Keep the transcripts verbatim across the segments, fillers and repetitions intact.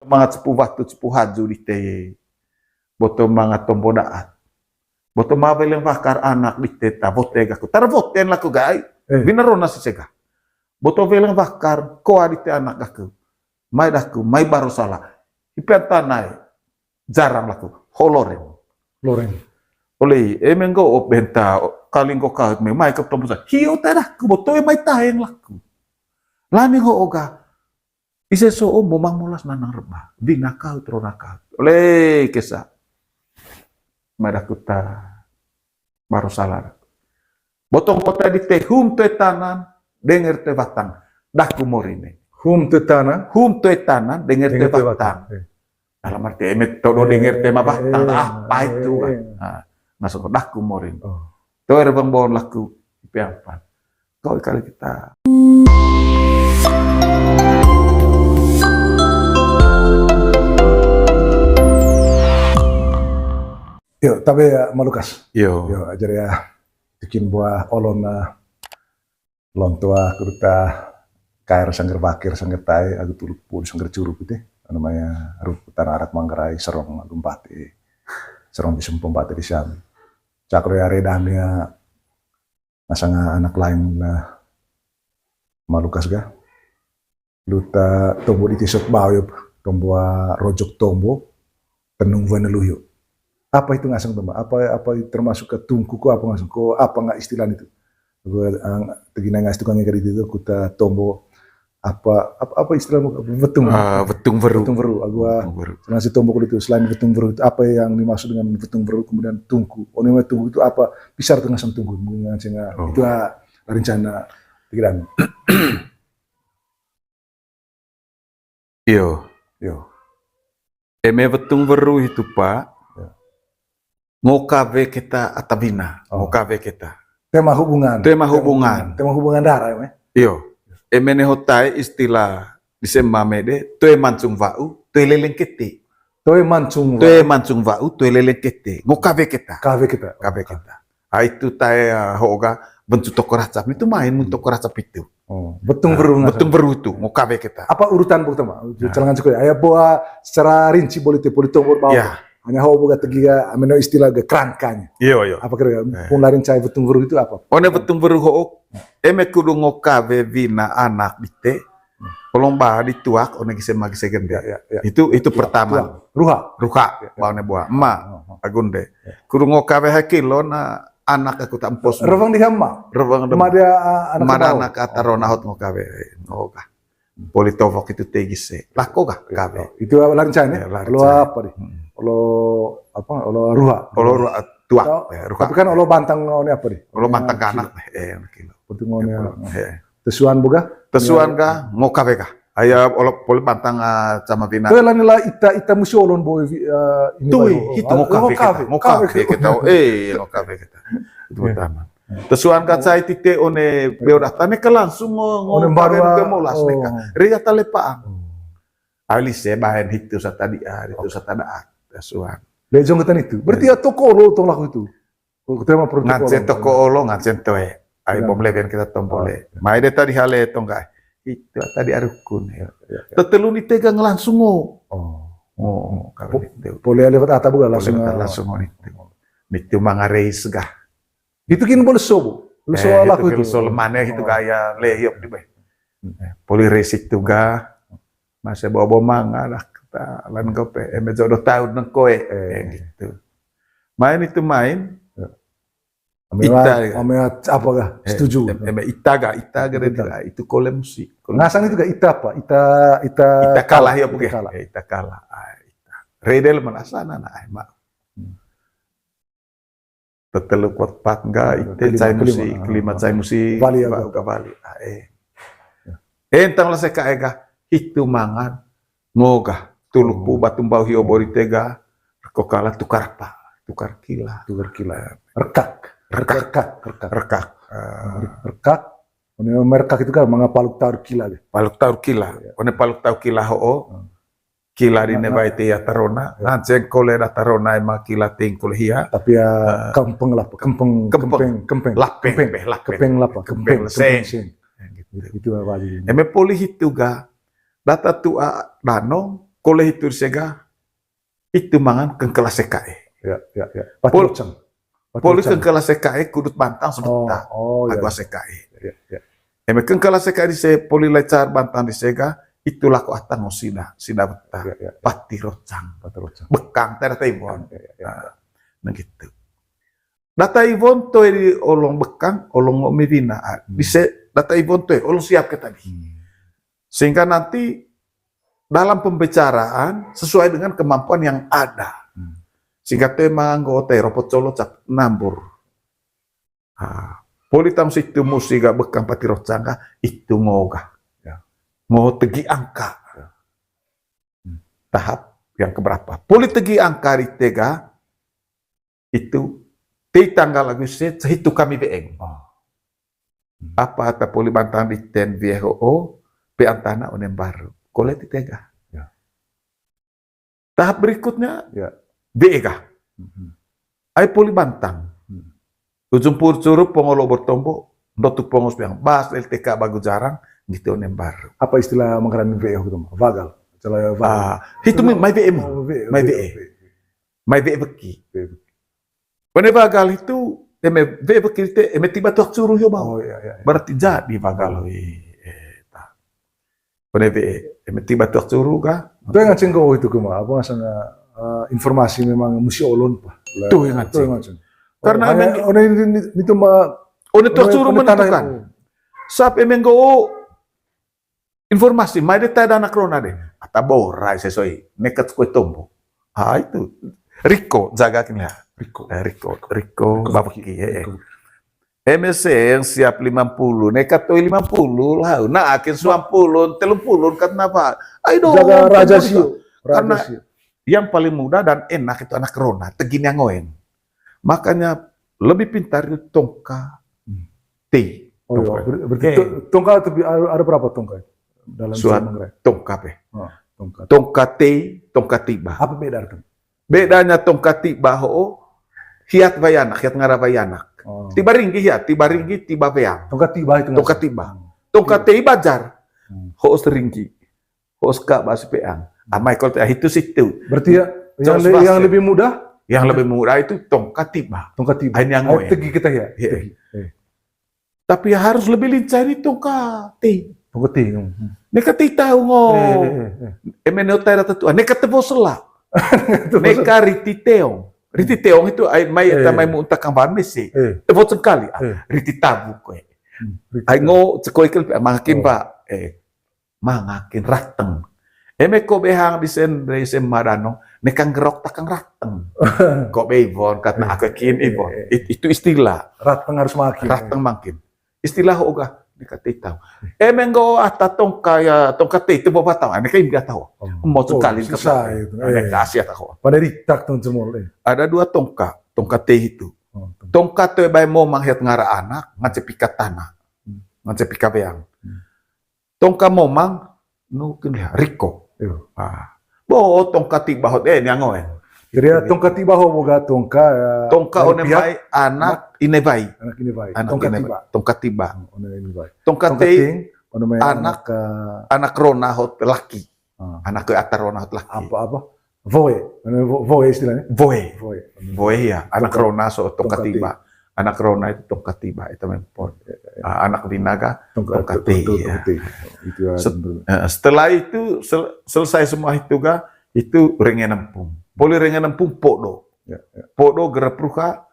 Manga cepu watu, cepu haju dite. Boto manga tombo daat. Boto ma weleng wakar anak dite ta wote gaku. Tara woten laku ga ai. Eh. Wina rona sise ga. Boto weleng wakar koa dite anak gaku. Mai daku, mai baro sala. Ipian tana e. Jarang laku. Ho loren. Loren. Ole, eme nggo op benta, kali nggo ka, me mai ke tombo sa. Hio ta daku, boto e mai taeng laku. Lani ho oga. Ise so ombo mang molas nanang reba. Wina kaut, rona kaut. Ole kesa. Mai daku ta baro sala. Botong kota dite hum toe tanan, denger toe watang. Daku mori ne. Hum toe tanan? Hum toe tanan, denger toe watang. Eh. Dalam arti eme todo denger toe ma watang. Eh, apa itu, eh, kan? Eh. Nah, langsung daku mori ne. Oh. Toe rebang bon laku, ipe apa? Kau kali kita. Yo, tapi ya, Malukas. Yo. Yo, ajar ya. Bikin buah olon, eh, lontoa, kuruta, kair sanggar bakir, sanggar tai, agu tuluk pul, sanggar curuk gitu. Namanya ruku tanah arak Manggarai, serong agu Mbati, serong di Sempong Mbati di Siam. Cakro ya redamnya, nasanga anak lain na Malukas ga. Luta tombo di tisok bayo, tombo rojok tombo, tenung wena luyo. Apa itu ngasang tombo? Apa, apa termasuk ke tungku ko apa ngasang? Ko apa nggak istilah itu? Gua, ah, tegina ngas tukang kali itu, kuta tombo apa, apa, apa istilah mu? Wetung. Ah, wetung weru. Wetung weru. Agu, ah, wetung weru. Nasi tombo kulit itu selain wetung weru itu apa yang dimaksud dengan wetung weru kemudian tungku? Oh, ini tungku itu apa? Pisar tengah sang tungku. Mungkin ngasang, ah, oh, itu, ah, rencana pikiran. Iyo. Iyo. Eme wetung weru hitu, Pak. Ya. Ngo kawe keta ata wina, ngo, oh, kawe keta. Tema hubungan. Tema hubungan. Tema hubungan darah, ya, Me? Iyo. Eme ne hotai istilah di semame de, toe mancung wa'u, toe leleng kete. Toe mancung wa'u. Toe mancung wa'u, toe leleng kete. Ngo kawe keta. Kawe keta. Kawe keta. Ah, itu tae, ah, ho'o ga, bencu toko racap. Itu main mun toko racap itu. Oh, wetung weru, ah, ngasang. Wetung weru itu, ngo kawe keta. Apa urutan buk tama? Nah. Calangan sukuri. Aya boa secara rinci boleh te, boleh tombol bawah. Ya. Hanya ho'o boga tegi ga, ameno istilah ga kerangkanya. Iyo, iyo. Apa kira, eh, pun larin cai wetung weru itu apa? One wetung weru ho'o, eme kudu ngo kawe wina anak dite, Kolong ba dituak, one gise ma gise gende. Ya, ya, ya. Itu, itu pertama. Tuak. Ruha. Ruha, ya, ya. Ba one boa. Ema, oh, oh, agunde. Ya. Kudu ngo kawe hakilo na anak aku tak empos. Rewang di hama. Rewang di hama. Mada, ah, anak, mada anak ata rona hot ngo kawe. Ngo ka. Poli towok itu tegi se. Lako ga kawe. Itu lancang ya? Ya, lancang. Olo apa di? Hmm. Olo apa? Olo ruha. Olo ruha, tuak. Oh, ya, ruha. Tapi kan olo bantang one apa di? Olo bantang kanak. Eh, kilo. Penting one. Ya. Tesuan boga? Tesuan ga, ngo kawe ga. Aya olo poli bantang, ah, sama pina. Toe lani la ita, ita musi olon boy, ah, ini. Tui, baru, hitu, oh, ngo kawe keta, ngo kawe keta. Eh, ngo kawe keta. Itu pertama. Tesuan ka cai tite one beo data ne ka langsung ngo, ngo one baru kawe ke molas ne ka. Oh. Ria talepaang. Oh. Alise baen hitu satadi, ah, hitu satadaat. Tesuan. Lejong ketan itu. Berarti ya toko olo tong laku itu. Utama protokol. Ngancen toko olo, ngancen toe. Ai bom leben kita tombole. Mai de tadi hale tong ga. Itu tadi arukun ya. Tetelu ni tegang langsung ngo. Oh. Oh, kalau itu. Pole lewat ata boga langsung. Pole lewat ata langsung ngo itu. Itu manga reis ga. Itu kin boleh sobo. Boleh sobo laku itu. Solemane itu gaya lehiop di be. Poli reis itu ga. Masa bawa-bawa manga lah, kata lan kope, eme jodoh tahun neng koe, eh, gitu. Main itu main. Ya. Ita, ame apa ga? Eh, setuju. Eme ita ga, ita ga, itu kole musik. Ngasang itu ga ita apa? Ita, ita kalah ya, ita kalah. Eh, ita kalah. Ah, ita. Redel mana sana, nah, mak. Tetelu kuat pat ga, ite kelima, cai musi, kelima, kelima cai musi, bali ya, ba, ga bali. Ah, eh. Ya. Entang lah seka ega, hitu mangan, ngoga, tulupu, batu mbau hio bori tega, reko kala tukar apa? Tukar kila. Tukar kila. Rekak. Rekak. Rekak, rekak. Rekak. Ah. Rekak. One merekak itu kan manga paluk taur kila. Paluk taur kila. Ya. One paluk taur kila ho'o. Hmm. Kila di ne bae te ya tarona, nganceng kole da tarona ema kila ting kole hia. Tapi ya, eh, kempeng lah, kempeng, kempeng, kempeng. Lapeng, kempeng, lapeng. Kempeng lah, kempeng, kempeng, kempeng seng. Itu apa aja. Eme poli hitu ga, data tua danong, Kole hitu ri sega, itu mangan kengkela sekae. Ya, ya, ya. Pati Pol-, rocang. Pati poli rocang. Kengkela sekae kudut bantang sebeta. Oh, oh, ya. Agu sekae. Ya, ya. Eme kengkela sekae di se poli lecar bantang di sega, itu lako atang ngo sida, sida beta. Ya, ya, ya. Pati rocang. Pati rocang. Bekang, tada taiwon. Ya, ya, ya. Nah, nah gitu. Data iwon toe di olong bekang, olong ngo mewina. Ah, hmm. Di se, data iwon toe, olong siap ke tadi. Hmm. Sehingga nanti dalam pembicaraan sesuai dengan kemampuan yang ada. Hmm. Sehingga toe manggo otai ropot colo cap nambur. Ah, poli tam situ musi ga bekang pati rocang ga, itu ngo ga. Ya. Ngo tegi angka. Ya. Hmm. Tahap yang keberapa? Poli tegi angka di tega, itu, tei tanggal Agustus, sehitu kami beeng. Oh. Apa ata poli bantang di ten W H O, pe antana onembaru. Kole ti tega. Ya. Tahap berikutnya, ya. Beega. Mhm. Ai poli bantang. Hmm. Ujung pur curu pongolo bertombo, ndotu pongos biang. Bas L T K bagu jarang, gitu onembaru. Apa istilah makanan W H O gitu, Mak? Vagal. Istilah vagal. Ah, hitu mi-, mai beemu. Oh, W, mai W, W. W. Mai be beki. Be beki. Pone vagal itu, eme be beki te, eme tiba tuak curu yo bau. Oh, iya, iya, iya. Berarti jadi vagal, weh. Eh, ta. Pone be, eme tiba tuak curu ga. Itu yang ngaceng ko itu kema, apa ngasana, eh, informasi memang musi olon pa. Tuh yang ngaceng. Tuh yang ngaceng. Karena oh, hanya, emang oh, ini, ini, ini tuh ma-, oh, ini tuak curu menentukan. Sap emang go, informasi, mai de tada anak rona de. Ata borai sesoi, nekat kue tombo. Ah, itu. Riko, jaga kini ya. Riko. Eh, Riko, Riko, Riko babeki, eh, eh. Riko. M S C yang siap lima puluh, nekat toi lima puluh lah. Nah, akhir sembilan puluh, telung puluh, kat napa? Ayo dong, jaga raja sio. Karena raja sio. Yang paling mudah dan enak itu anak rona, tegin yang ngoen. Makanya lebih pintar itu tongka. Hmm. T. Oh, iya. Tongka. Ber-, berarti to-, tongka itu bi-, ada, ada berapa tongka dalam suat Manggarai? Tongka pe. Oh, tongka. Tongka T, tongka tiba. Apa beda itu? Bedanya tongka tiba ho, hiat bayanak, hiat ngara bayanak. Oh. Tiba ringgi hiat, tiba ringgi, tiba beang. Tongka tiba itu. Tongka tiba. Hmm. Tongka T bajar. Hmm. Ho seringgi. Hoska basi peang. Ah, Michael teh itu situ. Berarti ya, yang le-, yang lebih mudah? Yang lebih mudah itu tongkat tiba. Tongkat tiba. Ain yang ngoen. Tegi kita ya. Iya. Tegi. Eh. Tapi harus lebih lincah di tongkat ti. Tongkat ti. Hmm. Neka ti tahu ngo. Eh, eh, eh, eh. Emene otai rata tua. Neka tebo sela. Neka riti teong. Riti teong itu ain mai, eh, eta mai mu untak kamban mesi. Eh. Tebo sengkali. Ah, eh. Riti tabu kue. Hmm, riti tabu. Ain ngo cekoi kel makin, oh, Pak. Eh. Mangakin rateng. Eme ko behang di sen, di sen madano, nekang gerok takang rateng. Ko be Iwon, katna aku kin Iwon. Eh, eh, eh. It-, itu istilah. Rateng harus makin. Rateng makin. Istilah ho ga, neka ti tahu. Eme nggo ata tongka ya, tongka te itu bawa tahu, neka imga tahu. Oh. Mau sekali, oh, susah itu. Neka, eh, asia tahu. Pada ritak tong cemol, eh. Ada dua tongka, tongka te itu. Oh, tongka. Tongka te bae mo manghet ngara anak, ngance pika tanah. Hmm. Ngance pika beang. Hmm. Tongka momang, nu kin liha, riko. Iyo. Ah. Bo, tongka tiba hot, eh, niangoen. Jadi ya, tongka tiba ho boga tongka, ya, tongka one mai anak ine bai. Anak ine bai. Anak ine bai. Tongka tiba. Tongka tiba. Hmm, one ine bai. Tongka te, tongka ting, one mai anak, anak, eh, anak rona hot laki. Ah. Anak ke atar rona hot laki. Apa, apa? Voe. Mana vo-, voe istilahnya? Voe. Voe. Voe ya, anak rona so tongkat tiba. Anak rona itu tongkat tiba, itu mempon. Ya, ya, ya. Ah, anak binaga, tongkat, tongkat ti, tongkat ti. Itu ya. Set-, eh, setelah itu sel-, selesai semua itu ga, itu rengenempung. Poli rengenempung podo. Ya, ya. Podo gerep ruha,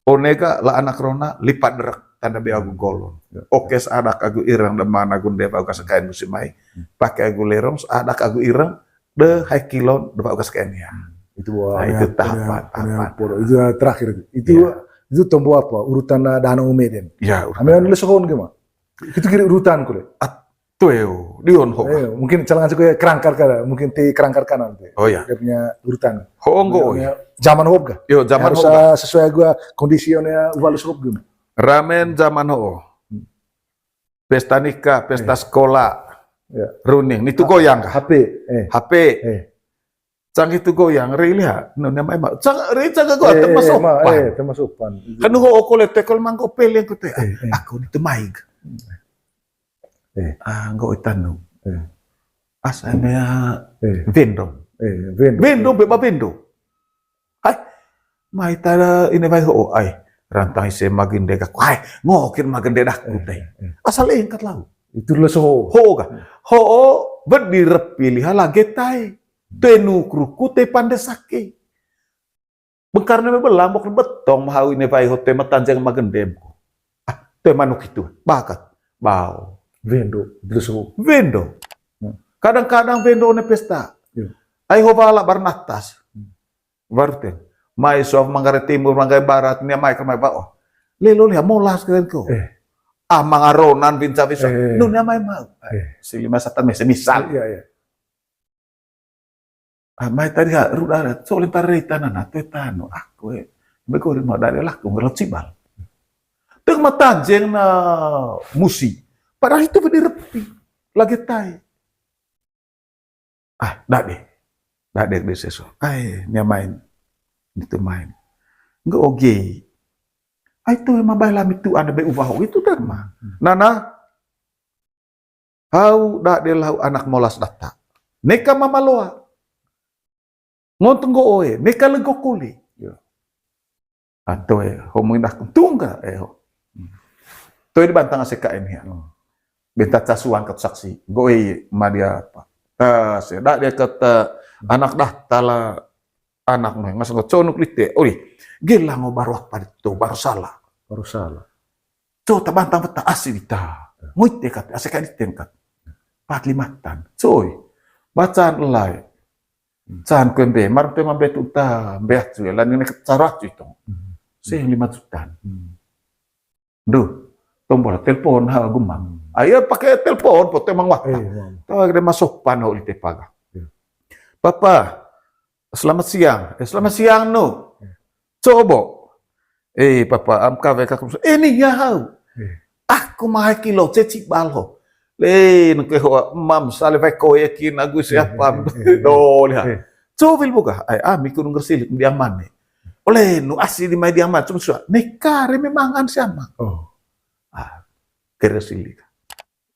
Onega la anak rona lipat derek tanda be agu golon. Ya. Oke, seadak agu ireng de mana gunde ba ugas kain musim mai. Hmm. Pake agu lerong, seadak agu ireng de hai kilon de ba ugas kain ya. Hmm. Itu, wah, nah, itu tahapan, tahapan. Itu terakhir. Itu, ya, itu tombo apa? Urutan, eh, dana umeden. Ya, urutan. Ame anu lesohon gimana? Itu kira urutan kule. Tuh, dion ho. Eh, mungkin calangan suku ya kerangkar kada, mungkin ti kerangkar kanan ti. Oh, iya. Dia punya urutan. Ho nggo, iya. Zaman hop ga? Yo, zaman hop ga. Harus, ah, sesuai gua kondisi one uvalus hop gua. Ramen zaman ho. Hmm. Pesta nikah, pesta sekolah. Ya. Runing, nitu goyang ga? H P, eh. H P. Eh. Cang itu goyang, re lihat. Nu nama emang. Cang, re cang goyang, eh, termasuk eh, pan. Eh, termasuk pan. Kan ho okole tekol mangko peleng ko te. Eh, eh. Aku ni temaig. Eh. Ah, nggo itanu. Eh. Asa mea, eh, wendo. Eh, wendo. Wendo, beba wendo. Hai, mai tada ini wai ho, ai. Rantang ise magende gaku. Hai, ngokin magende daku, eh, tai. Eh. Asal engkat lau. Itu lah so. Ho ga. Ho, wedi repi liha lage tai. Tenu kruku te pande sake. Bengkar ne belang, bok betong, mahau ini wai ho te matanjeng magendem ko. Ah, te manuk itu. Bakat. Bau. Wendo. Itu so. Wendo. Hmm. Kadang-kadang wendo ne pesta. Iya. Ai ho bala barnatas. Hmm. Baru ten. Mai suap Manggarai Timur, Manggarai Barat, nia mai ke mai bao. Lelo liha molas keren ko. Eh. Ah, mangaronan binca bisa. Eh. Nu nia mai mau. Eh. Si lima satan mese misal. Iya, iya. Ah, mai tadi ha, ruda, so lempar rei tanana, toe tano, aku, eh. Bego di mau dari laku, ngerot sibal. Teng matanjeng na musi. Padahal itu bedi repi. Lage tai. Ah, dade. Dade de seso. Ai, nia main. Itu main. Nggak oge. Ai, tu emang bae lami tu anda be ubaho itu dan mah. Hmm. Nana, hau dade lau anak molas data. Neka mamaloa. Ngonteng go oe, neka lego kuli. Iya. Anto e, ho mui nak tungga, eh, ho. Toe di bantang A C K M ya. Hmm. Benta casuan kat saksi. Go e, ma dia apa? Eh, se, dak dia kata anak dah tala anak mah, ngas ngo conuk lite. Oi, gela ngo baru apa itu, baru salah. Baru salah. Co tabantang peta asi dita. Ngoite kat, A C K M ditengkat. Pat lima tan. Coi. Bacaan elai. Can kue mbe, mar te mambe tu ta, mbe acu ya, lan ini cara acu itu. Hmm. Se lima jutaan. Hmm. Duh, tombol telepon ha gumang. Hmm. Ayo pakai telepon, foto emang wata. Eh, emang. Tahu ada masuk pan ho lite paga. Iya. Papa, selamat siang. Eh, selamat siang, no. Iya. Cobo. Eh, papa, am kawe kaku. Eh, ni ya hau. Iya. Aku mahai kilo, ceci bal ho. Le, nengke ho, mam, sale vai koe kin, aku siapa? Eh, eh, eh, eh. Do, lihat. Eh. Cobil buka. Ai, ami kunung gersilik, dia mane. Oleh, nu asi di mai dia mane. Cuma suara, neka re memangan siapa? Oh. Ah, gersilik.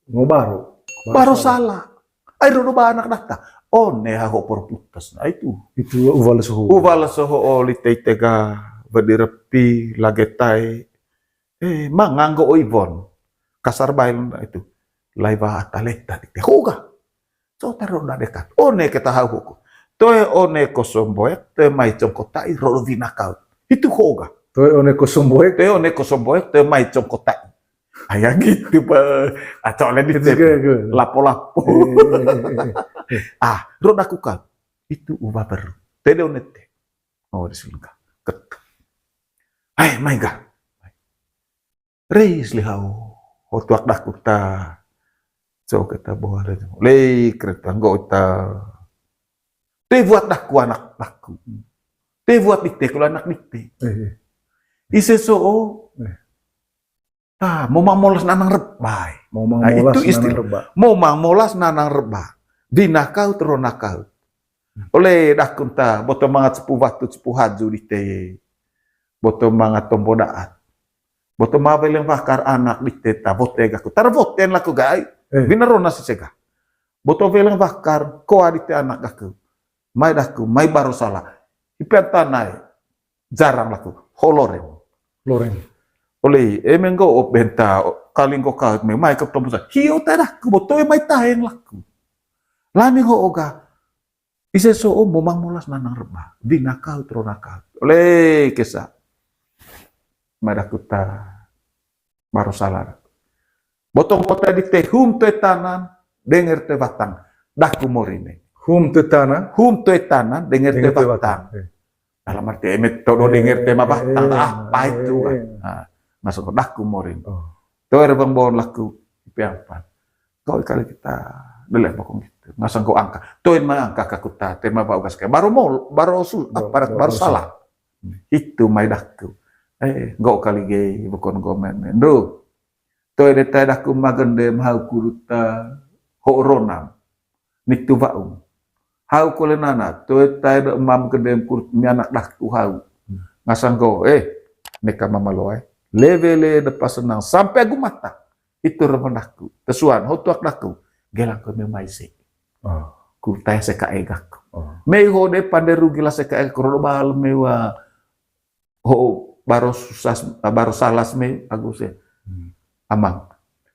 Ngo baru. Baru salah. Ai, rodo ba anak data. One ha ho perputas. Nah, itu. Itu uwal soho. Uwal soho, oli tei tega, bedi repi, lage tai. Eh, manganggo oibon. Kasar bail itu. Lai wa ataleta di te hoga. So taro na dekat. One keta hau huku. Toe one ko somboek, toe mai congkotai, rodo wina kau. Itu hoga. Toe one ko somboek. Toe one ko somboek, toe mai congkotai. Aya gitu, Pak. Acok le di lapo-lapo. Eh, eh, eh, eh. Ah, roda kuka. Itu uba beru. Tede onete. Oh, di sulung ka. Ket. Ai, mai ga. Reis lihau. Hotuak daku ta. So keta boha le. Lei kereta nggo ta. Te buat daku anak daku. Te buat dite kalau anak dite. Eh, eh. Ise so o. Eh. Ah, momang molas nanang reba. Momang molas nanang reba. Momang molas nanang reba. Wina kau, terona kau. Ole dakun ta, boto mangat sepu watu, sepu haju dite. Boto mangat tombo daat. Boto ma weleng wakar anak dite ta, wote gaku. Tar woten laku gai. Eh. Wina rona sisega. Boto weleng wakar, koa dite anak gaku. Mai daku, mai baro sala. Ipen tanai. Jarang laku. Ho loreng. Loreng. Ole, eme nggo op benta, kali nggo kaut me, mai ke tombusa. Hio ta daku, boto e mai taeng laku. Lami ho oga. Ise so o momang molas nanang reba. Wina kaut, rona kaut. Ole, kesa. Mai daku ta. Baro sala. Botong kota dite hum toe tanan, denger toe watang. Daku morine. Hum toe tanan? Hum toe tanan, denger toe watang. Eh. Dalam arti eme todo denger toe ma watang. Eh, apa itu, eh, kan? Eh. Nah, masuk daku morin. Oh. Toe rebang bon laku, ipe ampan. Kau kali kita delek bakong gitu. Ngasang kau angka. Toe ma angka kakuta, toe ma bau gas kayak. Baru mau, baru sul, baru, apa, baru, baru salah. Itu mai daku. Eh, nggo kali ge, bukan nggo main-main. Duh. Toe de tae daku magendem hau kuruta ho ronam. Nitu waung. Hau kole nana, toe tae de emam gendem kurut mianak daku hau. Ngasang nggo, eh, neka mamaloa, eh. Lewe le depa senang sampai agu mata. Itu remon daku. Tesuan, hotuak daku. Gelang ko memai se. Ku taya seka egak. Mei ho de pande rugi la seka egak, rodo bal mei wa ho baro susas, baro salas mei agus ya. Amang,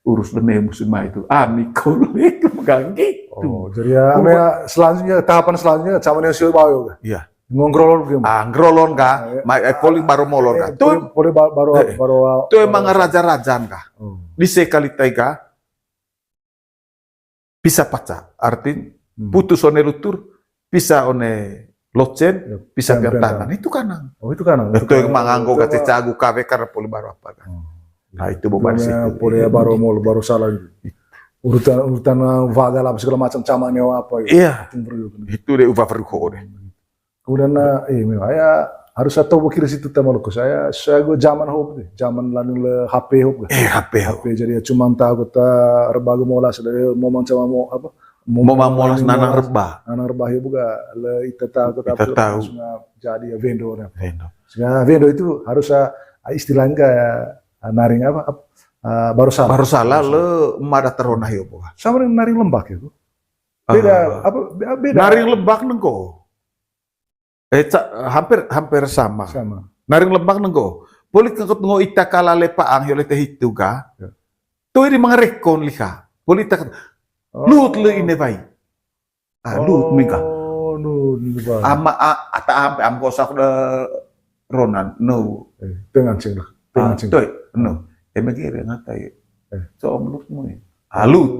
urus de mei musim mai tu. Ami kolek mengganggu tu. Oh, jadi ya, ame ya, selanjutnya, tahapan selanjutnya, sama dengan sio bayo kah? Iya. Ngongrolon ke? Ah, ngrolon kah? Mai, eh, poli baro molon kah? Tu poli, poli ba-, baro, eh, baro, tu emang raja-rajan kah? Di sekali tega, pisa paca, artin putus one lutur, pisa one locen, pisa pian tangan. Itu kanang. Oh, itu kanang. Itu yang manganggo kate cagu kawe karena poli baro apa kan. Nah, itu beban situ. Poli baro mol, baro salah gitu. Urutan, urutan, uh, vagal apa segala macam, cama nyawa apa gitu. Iya. Itu de upa perlu ho de. Kemudian, eh, memang ya harus atau berkira situ tema lukus. Saya, saya gue zaman hop deh, zaman lanu le H P hop deh. Eh, H P hop. H P jadi ya cuman tahu kota rebagu molas dari momang sama mo apa? Momang molas nanang reba. Nanang reba ya buka le ita tahu kota apa tahu. Jadi ya vendor ya. Vendor. Sehingga vendor itu harus, ah, istilahnya ya, ah, naring apa? Ah, baro salah. Baro salah le mada terona ya buka. Sama dengan naring lembak ya, Bu. Beda, apa, be-, beda. Naring lembak nengko. Eh, ca-, hampir, hampir sama. Sama. Naring lembak nengko. Poli kengkut ngo ita kala lepaang, yo lete hitu ga. Ya. Toi di mangarekon liha. Poli ita kat-, luhut le ine bai. Ah, luhut mingka. Oh, luhut ine bai. Ama, a-, ata ampe, am kosak de ronan, no. Eh, tengan cing lah. Tengan cing. Toi, no. Eme kira ngatai. Eh. So, om luhut mui. Ah, luhut.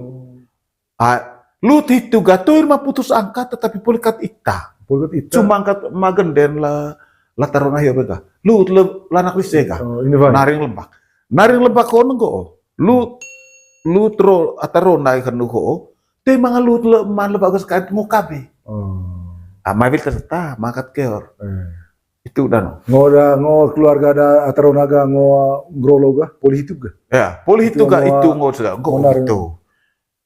Ah, luhut hitu ga toi ma putus angka tetapi poli kat ita. Poli kat ita. Cuma angkat magenden la, la tarona hio bega. Luhut le lanak lise ga. Oh, ini bang. Naring lembak. Naring lembak ho nengko. Luhut, luhut ro atarona hanu ho. Toi manga luhut le man lembak gas kain ngo kabe. Oh. Ah, mabil terserta makat keor. Eh. Itu dano. Ngo da, ngo keluarga da atarona ga, ngo ngrolo ga, poli hitu ga. Ya, poli hitu ga, itu ngo sudah, ngo itu.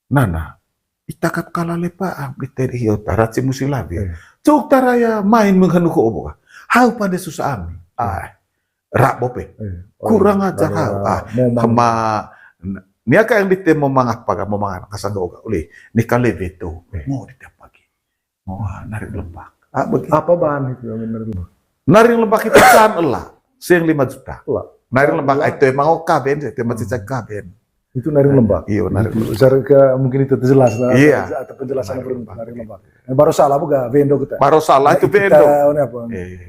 Nana, ita kat kala lepa, ah, bete di hio tara cimusi labi. Eh. Cuk tara ya main menghanu ko obo. Hau pande susah ami. Ah, rak bope. Eh, oh, kurang ajar hau. Ah, kema, nia ka yang dite momang apa ga, momang kasang ga. Ulih, ni kale beto. Eh. Mau dite pagi. Mau, ah, naring lembak. Ah, bagi. Apa bahan itu yang naring lembak? Naring lembak itu kan ela, sing lima juta. Ela. Naring lembak itu emang oka ben, itu emang cicak kaben. Itu naring lembak. Iya, naring lembak. Cara ke, mungkin itu jelas lah. Iya. Atau penjelasan naring lembak. Naring lembak. Eh, baru salah buka, bendo kita. Baru salah itu bendo. Ini apa? Eh.